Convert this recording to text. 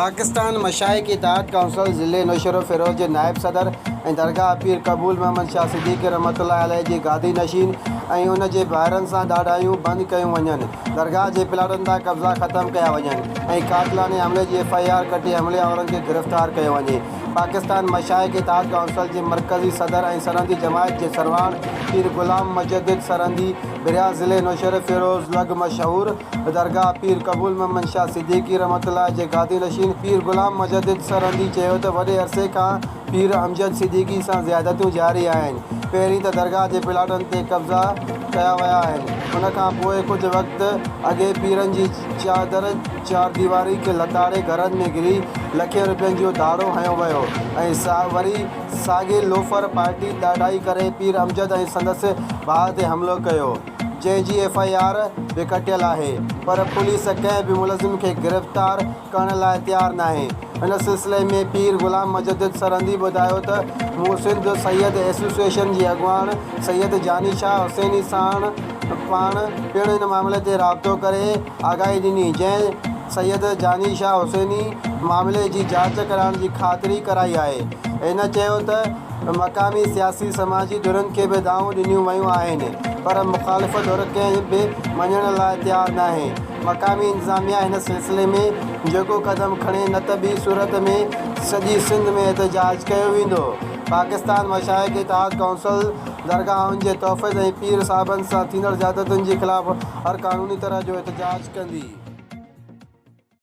پاڪستان مشائخ اتحاد ڪائونسل ضلعي نوشهروفيروز جي نائب صدر ۽ درگاهه پير قبول محمد شاهه صديقي رحمة الله عليه جي گادي نشين ۽ ان جي ڀائرن سان ڏاڍايون بند ڪيون وڃن، درگاهه جي پلاٽن تان قبضا ختم ڪيا وڃن ۽ قاتلاڻي حملي جي ايف I R ڪٽي حملي آورن کي گرفتار ڪيو وڃي. پاڪستان مشائخ اتحاد ڪائونسل جي مرڪزي صدر ۽ سرهندي جماعت جي سرواڻ پير غلام مجدد سرهندي ڀريا ضلعي نوشهروفيروز لڳ مشهور درگاهه پير قبول محمد شاهه صديقي رحمة الله جي گادي نشين پير غلام مجدد سرهندي چيو ته وڏي عرصي کان پير امجد صديقي سان زيادتيون جاري آهن، پهرين ته درگاهه جي پلاٽن تي قبضا ڪيا ويا آهن، ان کان پوء ڪجهه وقت اڳي پيرن جي چادر چارديواري کي لتاڙي گهرن ۾ گهري لکين روپين جو ڌاڙو هنيو ويو ۽ وري ساڳي لوفر پارٽي ڏاڍائي ڪري پير امجد ۽ سندس ڀاء تي حملو ڪيو. جنهن جي ايف I R به ڪٽيل آهي پر پوليس ڪنهن به ملزم کي گرفتار ڪرڻ لاء تيار ناهي. ان سلسلي ۾ پير غلام مجدد سرهندي ٻڌايو ته مون سنڌ سيد ايسوسيئيشن جي اڳواڻ سيد جاني شاهه حسيني ساڻ پاڻ پڻ ان معاملي تي رابطو ڪري آگاهي ڏني جنهن سيد جاني شاهه حسيني معاملي جي جاچ ڪرائڻ جي خاطري ڪرائي آهي. هن چيو ته مقامي سياسي سماجي ڌرين کي به دانهون ڏنيون ويون آهن پر مخالف ڌر ڪنهن به مڃڻ لاء تيار ناهي، مقامي انتظاميا هن سلسلي ۾ جيڪو قدم کڻي نه ته ٻي صورت ۾ سڄي سنڌ ۾ احتجاج ڪيو ويندو. پاڪستان مشائخ اتحاد ڪائونسل درگاهن جي تحفظ ۽ پير صاحبن سان ٿيندڙ زيادتين جي خلاف هر قانوني طرح جو احتجاج ڪندي.